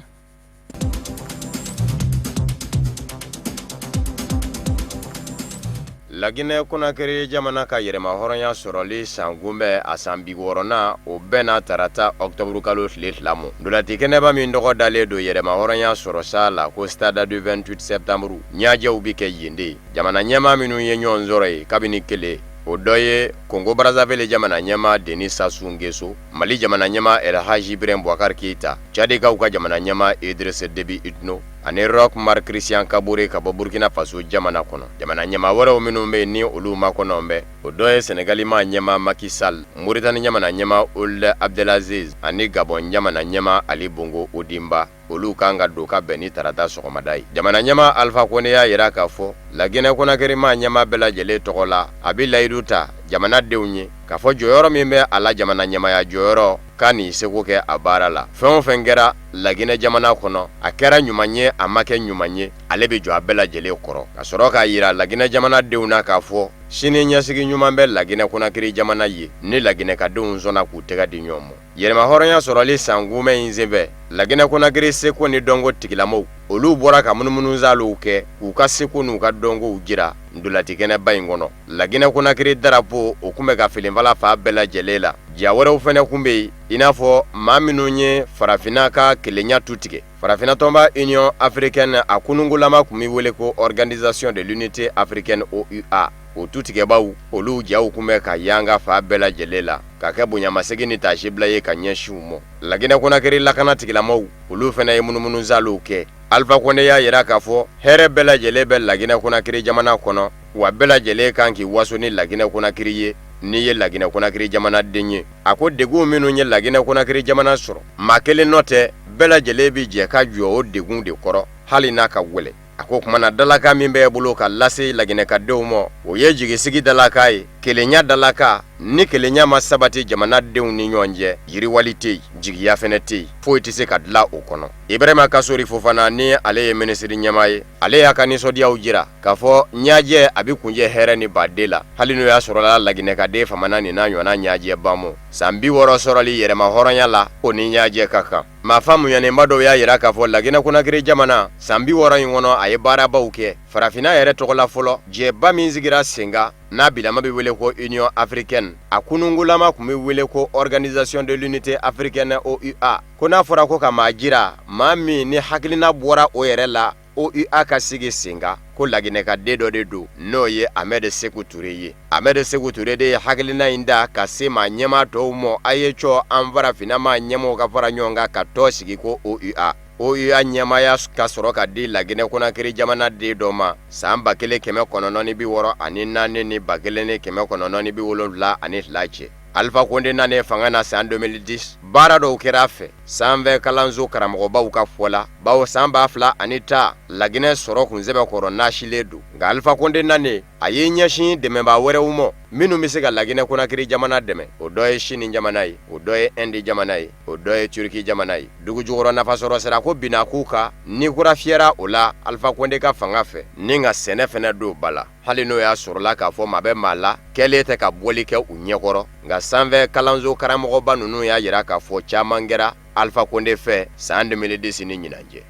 Laginɛ Konakiri jamana ka yɛrɛmahɔrɔnya sɔrɔli san kunbɛn a san 60nan, o bɛnna tarata ɔkutɔburukalo tile 2 ma. Ntolaci kɛnɛba min tɔgɔ dalen don yɛrɛmahɔrɔnya sɔrɔ sa la ko stade du 28 septembre, ɲɛnajɛw bɛ kɛ yen de. Jamana ɲɛmaa minnu ye ɲɔgɔn sɔrɔ yen kabini kelen, o dɔ ye Kongo Brazzaville jamana ɲɛmaa Denis Sassou Nguesso, Mali jamana ɲɛmaa El Hadji Ibrahim Boubacar Keita, Tchadikaw ka jamana ɲɛmaa Idriss Déby Itno ani Roch Marc Christian Kabore ka bɔ Burkina Faso jamana kɔnɔ. Jamana ɲɛmaa wɛrɛw minnu bɛ yen ni olu makɔnɔn bɛ, o dɔ ye Senegali maa ɲɛmaa Macky Sall, Mauritanie jamana ɲɛmaa Ould Abdelaziz ani Gabon jamana ɲɛmaa Ali Bongo Ondimba. Olu kan ka don ka bɛn ni tarata sɔgɔmada ye. Jamana ɲɛmaa Alpha Condé y'a yira k'a fɔ Laginɛ Konakiri maa ɲɛmaa bɛɛ lajɛlen tɔgɔ la, a bɛ layidu ta jamanadenw ye k'a fɔ jɔyɔrɔ min bɛ a la, jamana ɲɛmaaya jɔyɔrɔ, k'a n'i seko kɛ a baara la. Fɛn o fɛn kɛra Laginɛ jamana kɔnɔ, a kɛra ɲuman ye, a ma kɛ ɲuman ye, ale bɛ jɔ a bɛɛ lajɛlen kɔrɔ, ka sɔrɔ k'a yira Laginɛ jamanadenw na k'a fɔ sini ɲɛsigi ɲuman bɛ Laginɛ Konakiri jamana ye ni Laginɛkadenw sɔnna k'u tɛgɛ di ɲɔgɔn ma. Yɛrɛmahɔrɔnya sɔrɔli san kunbɛn in senfɛ, Laginɛ Konakiri seko ni dɔnko tigilamɔgɔw, olu bɔra ka munumunusaalow kɛ k'u ka seko n'u ka dɔnkow jira ntolaci kɛnɛba in kɔnɔ. Laginɛ Konakiri darapo, o tun bɛ ka felenfala fan bɛɛ lajɛlen la. Ja wɛrɛw fana tun bɛ yen, i n'a fɔ maa minnu ye farafinna ka kelenya tu tigɛ. Farafinna tɔnba Union africaine, a kunungolama tun bɛ wele ko Organisation de l'unité africaine OUA, o tutigɛbaw, olu jaw tun bɛ ka yanga fan bɛɛ lajɛlen la, ka kɛ bonyamasegin ni taasibila ye ka ɲɛsin u ma. Laginɛ Konakiri lakana tigilamɔgɔw, olu fana ye munumunusaalow kɛ. Alpha Condé y'a jira k'a fɔ hɛrɛ bɛɛ lajɛlen bɛ Laginɛ Konakiri jamana kɔnɔ, wa bɛɛ lajɛlen kan k'i waso ni Laginɛ Konakiri ye n'i ye Laginɛ Konakiri jamanaden ye. A ko degun minnu ye Laginɛ Konakiri jamana sɔrɔ, maa kelen nɔ tɛ, bɛɛ lajɛlen bɛ jɛ ka jɔ o degun de kɔrɔ hali n'a ka gɛlɛn. A ko kuma na dalakan min bɛ bolo ka lase laginɛkadenw ma, o ye jigisigi dalakan ye, kelenya dalakan. Ni kelenya ma sabati jamanadenw ni ɲɔgɔn cɛ, yiriwali tɛ yen, jigiya fana tɛ yen, foyi tɛ se ka dilan o kɔnɔ. Ibrahima Kasori Fofana ni ale ye minisiri ɲɛmaa ye, ale y'a ka nisɔndiyaw jira k'a fɔ ɲajɛ a bɛ kuncɛ hɛrɛ ni baden la, hali n'o y'a sɔrɔla laginɛkaden famana nin n'a ɲɔgɔnna ɲajɛba ma. San 60 sɔrɔli yɛrɛmahɔrɔnya la, o ni ɲajɛ ka kan. Maa faamuyalenba dɔw y'a jira k'a fɔ Laginɛ Konakiri jamana san 60 in kɔnɔ, a ye baarabaw kɛ farafinna yɛrɛ tɔgɔ la fɔlɔ. Jɛba min sigira sen kan n'a bilama bɛ wele ko Union africaine, a kunungolama tun bɛ wele ko Organisation de l'unité africaine OUA. Ko n'a fɔra ko ka maa jira, maa min ni hakilina bɔra o yɛrɛ la OUA ka sigi sen kan, ko laginɛkaden dɔ de don, n'o ye Ahmed Seku Ture ye. Ahmed Seku Ture de ye hakilina in da ka se maa ɲɛmaa tɔw ma, a ye cɔ an farafinna maa ɲɛmaaw ka fara ɲɔgɔn kan ka tɔn sigi ko OUA. OUA ɲɛmaaya ka sɔrɔ ka di Laginɛ Konakiri jamana den dɔ ma san 1964 ni 1972 cɛ. Alpha Condé nanen fanga na san 2010, baara dɔw kɛra a fɛ sanfɛ kalanso karamɔgɔbaw ka fɔ la, bawo san 2010 Laginɛ sɔrɔ kun sɛbɛkɔrɔ naasilen don. Nka Alpha Condé nanen, a y'i ɲɛsin dɛmɛbaa wɛrɛw ma minnu bɛ se ka Laginɛ Konakiri jamana dɛmɛ. O dɔ ye Sini jamana ye, o dɔ ye Inde jamana ye, o dɔ ye Turki jamana ye. Dugujukɔrɔ nafasɔrɔ sira ko binna k'u kan, ni kura fiyɛra o la Alpha Condé ka fanga fɛ, ni ka sɛnɛ fana don ba la. Hali n'o y'a sɔrɔla k'a fɔ maa bɛ maa la kɛlen tɛ ka bɔli kɛ u ɲɛkɔrɔ, nka sanfɛ kalanso karamɔgɔba ninnu y'a jira k'a fɔ caman kɛra Alpha Condé fɛ san 2010 ni ɲinan cɛ.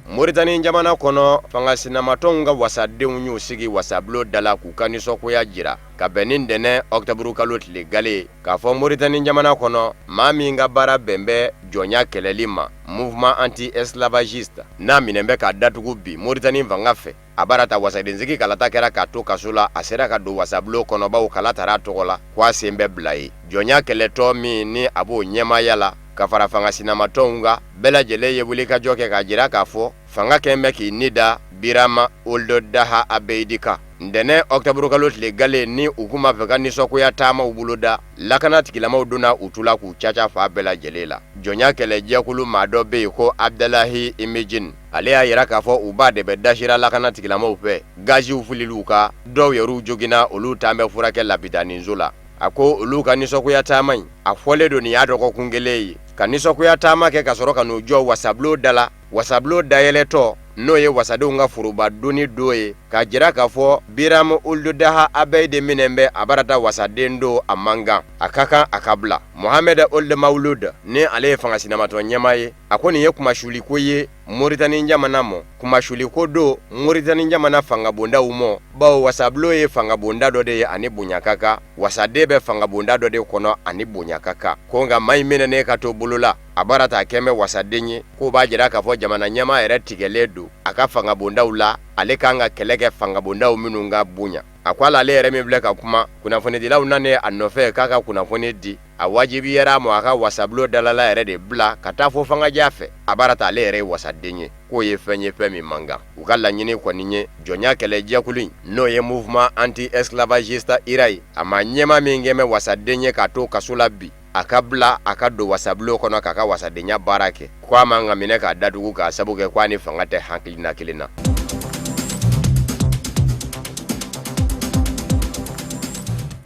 Moritani jamana kɔnɔ, fanga sinamatɔnw ka wasadenw y'u sigi wasabulon da la k'u ka nisɔngoya jira ka bɛn ni ntɛnɛn ɔkutɔburukalo tile gale ye, k'a fɔ Moritani jamana kɔnɔ, maa min ka baara bɛn bɛ jɔnya kɛlɛli ma, mouvement anti-esclavagiste, n'a minɛn bɛ k'a datugu bi Moritani fanga fɛ. A baara ta wasadensigi kalata kɛra k'a to kaso la, a sera ka don wasabulon kɔnɔ bawo kala tara a tɔgɔ la ko a sen bɛ bila ye. Jɔnya kɛlɛtɔn min ni a b'o ɲɛmaaya la ka fara fanga sinamatɔnw kan, bɛɛ lajɛlen ye wulikajɔ kɛ k'a jira k'a fɔ fanga kɛn bɛ k'i ni da Birama Ould Daha Abeyidi kan. Ntɛnɛn ɔkutɔburukalo tile gale ni u kun b'a fɛ ka nisɔngoya taamaw boloda, lakana tigilamaw donna u tu la k'u caca fan bɛɛ lajɛlen la. Jɔnya kɛlɛ jɛkulu maa dɔ bɛ yen ko Abdalahi Imijin, ale y'a jira k'a fɔ u ba de bɛ dasira lakana tigilamaw fɛ, gaziw filil'u kan, dɔw yɛrɛw joginna, olu taan bɛ furakɛ lapitaninso la. A ko olu ka nisɔngoya taama in, a fɔlen don nin y'a dɔgɔkun kelen ye ka nisɔngoya taama kɛ ka sɔrɔ ka n'u jɔ wasabulon da la. Wasabulon dayɛlɛtɔ, n'o ye wasadenw ka foroba donni don ye, k'a jira k'a fɔ Biram Ould Daha Abeyidi minɛn bɛ a barata wasaden don, a man kan, a ka kan a ka bila. Mohamed Ould Mawlud, ni ale ye fanga sinamatɔn ɲɛmaa ye, a ko nin ye kunmasuuliko ye Moritani jamana ma, kunmasuuliko don Moritani jamana fangabondaw ma, bawo wasabulon ye fangabonda dɔ de ye ani bonya ka kan, wasaden bɛ fangabonda dɔ de kɔnɔ ani bonya ka kan. Ko nka maa in minɛnen ka to bolo la, a baara ta kɛn bɛ wasaden ye, k'o b'a jira k'a fɔ jamana ɲɛmaa yɛrɛ tigɛlen don a ka fangabondaw la, ale kan ka kɛlɛ kɛ fangabondaw minnu ka bonya. A ko hali ale yɛrɛ min filɛ ka kuma, kunnafonidilaw nanen a nɔfɛ k'a ka kunnafoni di, a wajibiyara a ma a ka wasabulon dalala yɛrɛ de bila ka taa fo fangaja fɛ. A baara ta ale yɛrɛ ye wasaden ye, k'o ye fɛn ye fɛn min man kan. U ka laɲini kɔni ye jɔnya kɛlɛ jɛkulu in, n'o ye mouvement anti-esclavagiste URAE, a maa ɲɛmaa min kɛn bɛ wasaden ye k'a to kaso la bi, a ka bila a ka don wasabulon kɔnɔ k'a ka wasadenya baara kɛ, ko a man ka minɛ k'a datugu k'a sabu kɛ ko a ni fanga tɛ hakilina kelen na.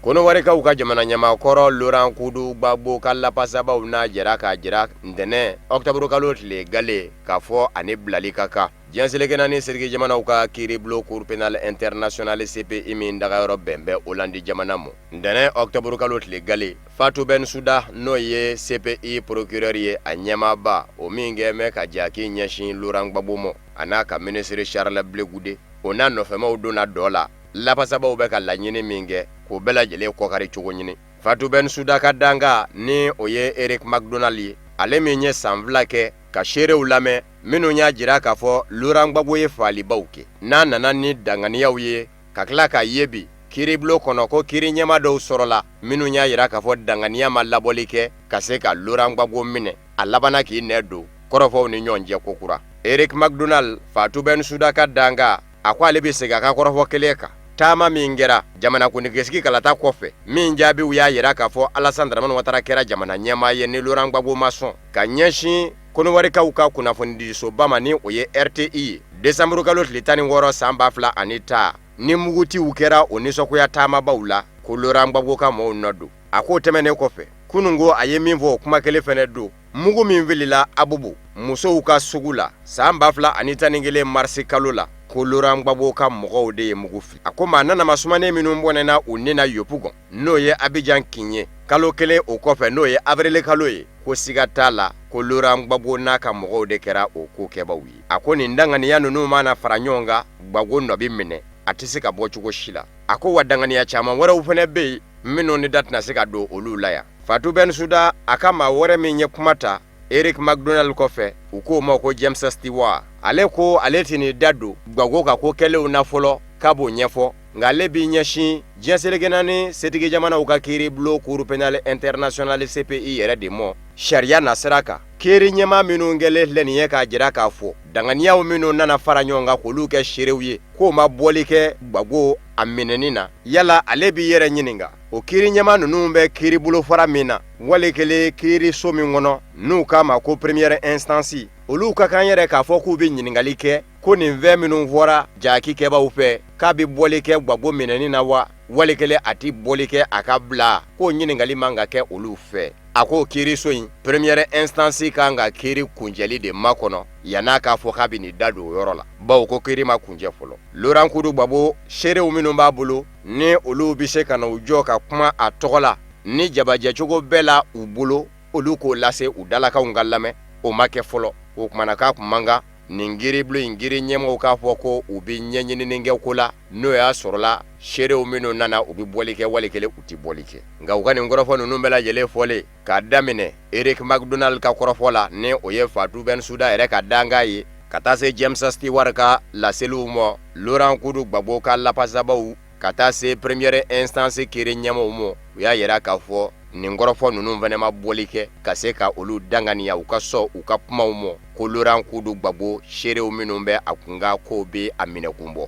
Kɔnɔwarikaw ka jamana ɲɛmaa kɔrɔ Laurent Kudu Gbagbo ka lapasabaw n'a jɛra k'a jira ntɛnɛn ɔkutɔburukalo tile gale k'a fɔ ani bilali ka kan. Diɲɛ seleke naani seleke jamanaw ka kiiribulon Cour pénale internationale CPI min dagayɔrɔ bɛn bɛ Hollande jamana ma, ntɛnɛn ɔkutɔburukalo tile gale, Fatou Bensouda n'o ye CPI procureur ye, a ɲɛmaaba, o min kɛn bɛ ka jaki ɲɛsin Laurent Gbagbo ma, a n'a ka minisiri Charles Blé Goudé, o n'a nɔfɛmaw donna dɔ la, lapasabaw bɛ ka laɲini min kɛ k'o bɛɛ lajɛlen kɔkari cogo ɲini. Fatou Bensouda ka dankan ni o ye Eric MacDonald ye, ale min ye san 2 kɛ ka seerew lamɛn minnu y'a jira k'a fɔ Laurent Gbagbo ye faalibaw kɛ, n'a nana ni danganiyaw ye ka tila k'a ye bi Kiiribulon kɔnɔ ko kiiri ɲɛmaa dɔw sɔrɔla minnu y'a jira k'a fɔ danganiya ma labɔli kɛ ka se ka Laurent Gbagbo minɛ. A labanna k'i nɛ don kɔrɔfɔw ni ɲɔgɔn cɛ kokura. Eric McDonald, Fatou Bensouda ka dankan, a ko ale bɛ segin a ka kɔrɔfɔ kelen kan. Taama min kɛra jamanakuntigisigi kalata kɔfɛ, min jaabiw y'a jira k'a fɔ Alassane Dramane Ouattara kɛra jamana ɲɛmaa ye ni Laurent Gbagbo ma sɔn ka ɲɛsin Kɔnɔwarikaw ka kunnafonidisoba ma ni o ye RTI ye, desanburukalo tile 16 san 2010, ni muguciw kɛra o nisɔngoya taamabaw la, ko Laurent Gbagbo ka mɔɔw nɔ don. A k'o tɛmɛnen kɔfɛ, kunun ko a ye min fɔ o kuma kelen fana don. Mugu min filila Abobo musow ka sugu la san 2011 marisi kalo la, ko Laurent Gbagbo ka mɔgɔw de ye mugu fili. A ko maa nanama sumanen minnu bɔnɛna u ni na Yopougon, n'o ye Abijan kin ye, kalo kelen o kɔfɛ, n'o ye avril kalo ye, ko siga t'a la ko Laurent Gbagbo n'a ka mɔgɔw de kɛra o ko kɛbaw ye. A ko nin danganiya ninnu mana fara ɲɔgɔn kan, Gbagbo nɔ bɛ minɛ, a tɛ se ka bɔ cogo si la. A ko wa danganiya caman wɛrɛw fana bɛ yen minnu ni da tɛna se ka don olu la yan. Fatou Bensouda, a ka maa wɛrɛ min ye kuma ta Eric McDonald kɔfɛ, u k'o ma ko James Stewart, ale ko ale tɛn'i da don Gbagbo ka ko kɛlenw na fɔlɔ k'a b'o ɲɛfɔ, nka ale b'i ɲɛsin diɲɛ seleke naani setigi jamanaw ka kiiribulon Cour pénale internationale CPI yɛrɛ de ma sariya nasira kan. Kiiri ɲɛmaa minnu kɛlen filɛ nin ye k'a jira k'a fɔ danganiyaw minnu nana fara ɲɔgɔn kan k'olu kɛ seerew ye, k'o ma bɔli kɛ Gbagbo a minɛni na. Yala ale b'i yɛrɛ ɲininka, o kiiri ɲɛmaa ninnu bɛ kiiri bolofara min na, wali kelen kiiriso min kɔnɔ n'u k'a ma ko première instance, olu ka kan yɛrɛ k'a fɔ k'u bɛ ɲininkali kɛ ko nin fɛn minnu fɔra jaki kɛbaw fɛ, k'a bɛ bɔli kɛ Gbagbo minɛni na wa, wali kelen a tɛ bɔli kɛ a ka bila, k'o ɲininkali man ka kɛ olu fɛ. A ko kiiriso in première instance kan ka kiiri kuncɛli de makɔnɔ yann'a k'a fɔ k'a bɛ nin da don o yɔrɔ la, bawo ko kiiri ma kuncɛ fɔlɔ. Laurent Kudu Gbagbo, seerew minnu b'a bolo ni olu bɛ se ka na u jɔ ka kuma a tɔgɔ la ni jabajɛcogo bɛɛ la u bolo, olu k'o lase u dalakanw ka lamɛn, o ma kɛ fɔlɔ. O tuma na k'a kun man kan nin kiiribulon in kiiri ɲɛmɔgɔw k'a fɔ ko u bɛ ɲɛɲinini kɛ ko la, n'o y'a sɔrɔla seerew minnu nana u bɛ bɔli kɛ wali kelen u tɛ bɔli kɛ. Nka u ka nin kɔrɔfɔ ninnu bɛɛ lajɛlen fɔlen, k'a daminɛ Eric McDonald ka kɔrɔfɔ la, ni o ye Fatou Bensouda yɛrɛ ka dankan ye, ka taa se James Stewart ka laseliw ma, Laurent Kudu Gbagbo ka lafasabaw, ka taa se première instance kiiri ɲɛmɔgɔw ma, u y'a yira k'a fɔ nin kɔrɔfɔ ninnu fana ma bɔli kɛ ka se ka olu danganiya u ka sɔn u ka kumaw ma ko Laurent Kudu Gbagbo seerew minnu bɛ a kunkan k'o bɛ a minɛkun bɔ.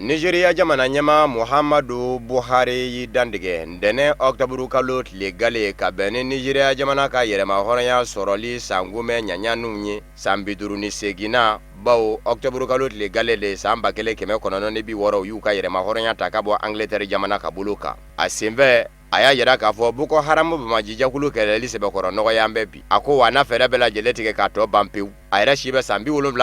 Nizeriya jamana ɲɛmaa Muhammadu Buhari y'i dantigɛ ntɛnɛn ɔkutɔburu kalo tile gale ka bɛn ni Nizeriya jamana ka yɛrɛmahɔrɔnya sɔrɔli sankunbɛn ɲaɲaninw ye san 58nan, bawo ɔkutɔburu kalo tile gale de san 1960 u y'u ka yɛrɛmahɔrɔnya ta ka bɔ Angleterre jamana ka bolo kan. A senfɛ, a y'a jira k'a fɔ Boko Haram banbaacijɛkulu kɛlɛli sɛbɛkɔrɔ nɔgɔya bɛ bi. A ko wa a na fɛɛrɛ bɛɛ lajɛlen tigɛ k'a tɔ ban pewu. A yɛrɛ si bɛ san 75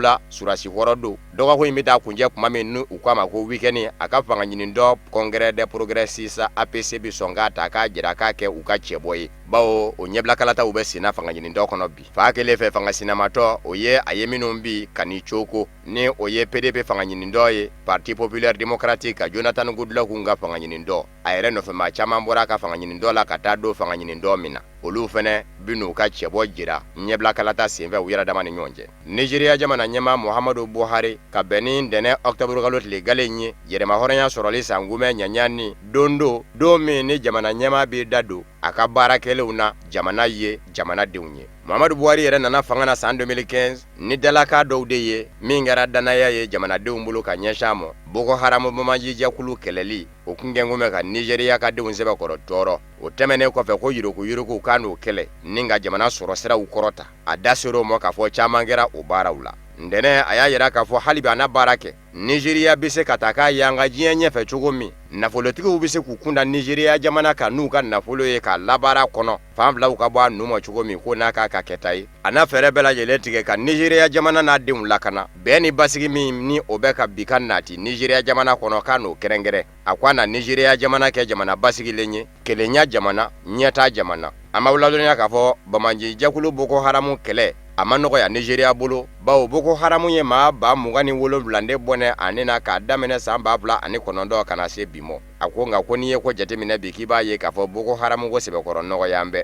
la, sɔrɔdasi kɔrɔ don. Dɔgɔkun in bɛ taa kuncɛ tuma min ni u k'a ma ko week-end, a ka fanga ɲinitɔn Congrès des progressistes APC bɛ sɔn k'a ta k'a jira k'a kɛ u ka cɛbɔ ye, bawo o ɲɛbila kalataw bɛ senna fanga ɲinitɔn kɔnɔ bi. Fan kelen fɛ, fanga sinamatɔ o ye a ye minnu bi ka ni coko, ni o ye PDP fanga ɲinitɔn ye, Parti populaire démocratique ka Jonathan Goodluck ka fanga ɲinitɔn. A yɛrɛ nɔfɛmaa caman bɔra a ka fanga ɲinitɔn la ka taa don fanga ɲinitɔn min na, olu fana bɛ n'u ka cɛbɔ jira ɲɛbila kalata senfɛ u yɛrɛ dama ni ɲɔgɔn cɛ. Nizeriya jamana ɲɛmaa Muhammadu Buhari, ka bɛn ni ntɛnɛn ɔkutɔburukalo tile gale in ye, yɛrɛmahɔrɔnya sɔrɔli sankunbɛn ɲaɲani don don, don min ni jamana ɲɛmaa b'i da don a ka baara kɛlenw na jamana ye, jamanadenw ye. Muhammadu Buhari yɛrɛ nana fanga na san 2015 ni dalakan dɔw de ye min kɛra dannaya ye jamanadenw bolo ka ɲɛsin a ma. Boko Haram banbaacijɛkulu kɛlɛli, o kun kɛlen bɛ ka Nizeriya ka denw sɛbɛkɔrɔ tɔɔrɔ. O tɛmɛnen kɔfɛ, ko yuruguyurugu k'a n'o kɛlɛ ni ka jamana sɔrɔ siraw kɔrɔta. A da ser'o ma k'a fɔ caman kɛra o baaraw la. Ntɛnɛn, a y'a jira k'a fɔ hali bi a na baara kɛ. Nizeriya bɛ se ka taa k'a yanga diɲɛ ɲɛfɛ cogo min, nafolotigiw bɛ se k'u kunda Nizeriya jamana kan n'u ka nafolo ye k'a labaara kɔnɔ fan filaw ka bɔ a nu ma cogo min, ko n'a k'a ka kɛta ye, a na fɛɛrɛ bɛɛ lajɛlen tigɛ ka Nizeriya jamana n'a denw lakana. Bɛn ni basigi min ni o bɛ ka bi ka nati Nizeriya jamana kɔnɔ, k'a n'o kɛrɛnkɛrɛn. A ko a na Nizeriya jamana kɛ jamana basigilen ye, kelenya jamana, ɲɛtaa jamana. An b'aw ladɔnniya k'a fɔ banbaacijɛkulu Boko Haram kɛlɛ a ma nɔgɔya Nizeriya bolo, bawo Boko Haram ye maa 27,000 de bɔnɛ a ni na k'a daminɛ san 2009 ka na se bi ma. A ko nka ko n'i ye ko jateminɛ bi, k'i b'a ye k'a fɔ Boko Haram ko sɛbɛkɔrɔ nɔgɔya bɛ.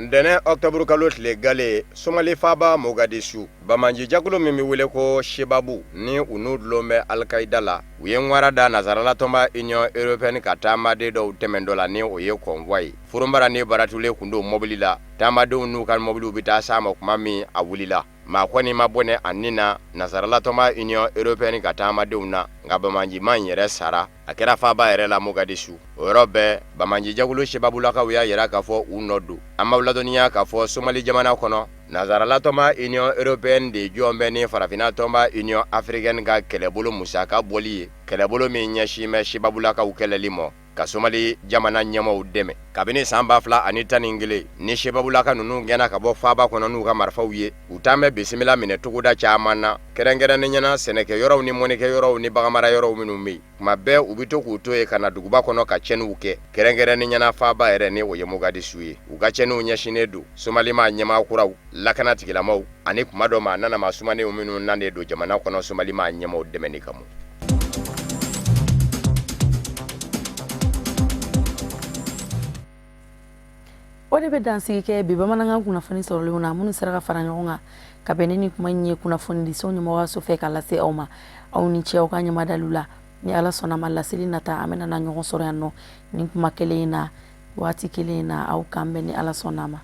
Ntɛnɛn ɔkutɔburu kalo tile gale, Somali faaba Mogadisu, banbaanci jɛkulu min bɛ wele ko Sebabu ni u n'u dulon bɛ Alikayida la, u ye ŋwara da nansaralatɔnba Union européenne ka taamaden dɔw tɛmɛntɔ la ni o ye convoi ye. Foronbara ni baratule kun don mɔbili la, taamadenw n'u ka mɔbiliw bɛ taa s'a ma tuma min a wulila. Maa kɔni ma bɔnɛ a ni na nansaralatɔnba Union européenne ka taamadenw na, nka banbaancimaa in yɛrɛ sara. A kɛra faaba yɛrɛ la Mogadisu. O yɔrɔ bɛɛ, banbaanci jɛkulu Sebabulakaw y'a yira k'a fɔ u nɔ don. An b'aw ladɔnniya k'a fɔ Somali jamana kɔnɔ, nansaralatɔnba Union européenne de jɔlen bɛ ni farafinna tɔnba Union africaine ka kɛlɛbolo musaka bɔli ye, kɛlɛbolo min ɲɛsin bɛ Sebabulakaw kɛlɛli ma. ka Somali jamana ɲɛmaaw dɛmɛ kabini san 2011 ni Sebabulaka ninnu gɛnna ka bɔ faaba kɔnɔ n'u ka marifaw ye. U taa bɛ bisimila minɛ togoda caman na, kɛrɛnkɛrɛnnenya na sɛnɛkɛyɔrɔw ni mɔnikɛyɔrɔw ni baganmarayɔrɔw minnu bɛ yen. Tuma bɛɛ u bɛ to k'u to yen ka na duguba kɔnɔ ka tiɲɛniw kɛ, kɛrɛnkɛrɛnnenya na faaba yɛrɛ ni o ye Mogadisu ye. U ka tiɲɛniw ɲɛsinnen don Somali maa ɲɛmaa kuraw, lakana tigilamaw ani kuma dɔ maa nana maa sumanenw minnu nanen don jamana kɔnɔ Somali maa ɲɛmaaw dɛmɛni kama. O de bɛ dansigi kɛ bi bamanankan kunnafoni sɔrɔlenw na minnu sera ka fara ɲɔgɔn kan ka bɛn ni nin kuma in ye kunnafonidiso ɲɛmɔgɔyaso fɛ ka lase aw ma. Aw ni ce aw ka ɲɛmadaliw la. Ni Ala sɔnna ma, laseli nata an bɛna na ɲɔgɔn sɔrɔ yan nɔ nin kuma kelen in na, waati kelen in na. Aw k'an bɛn ni Ala sɔnna ma.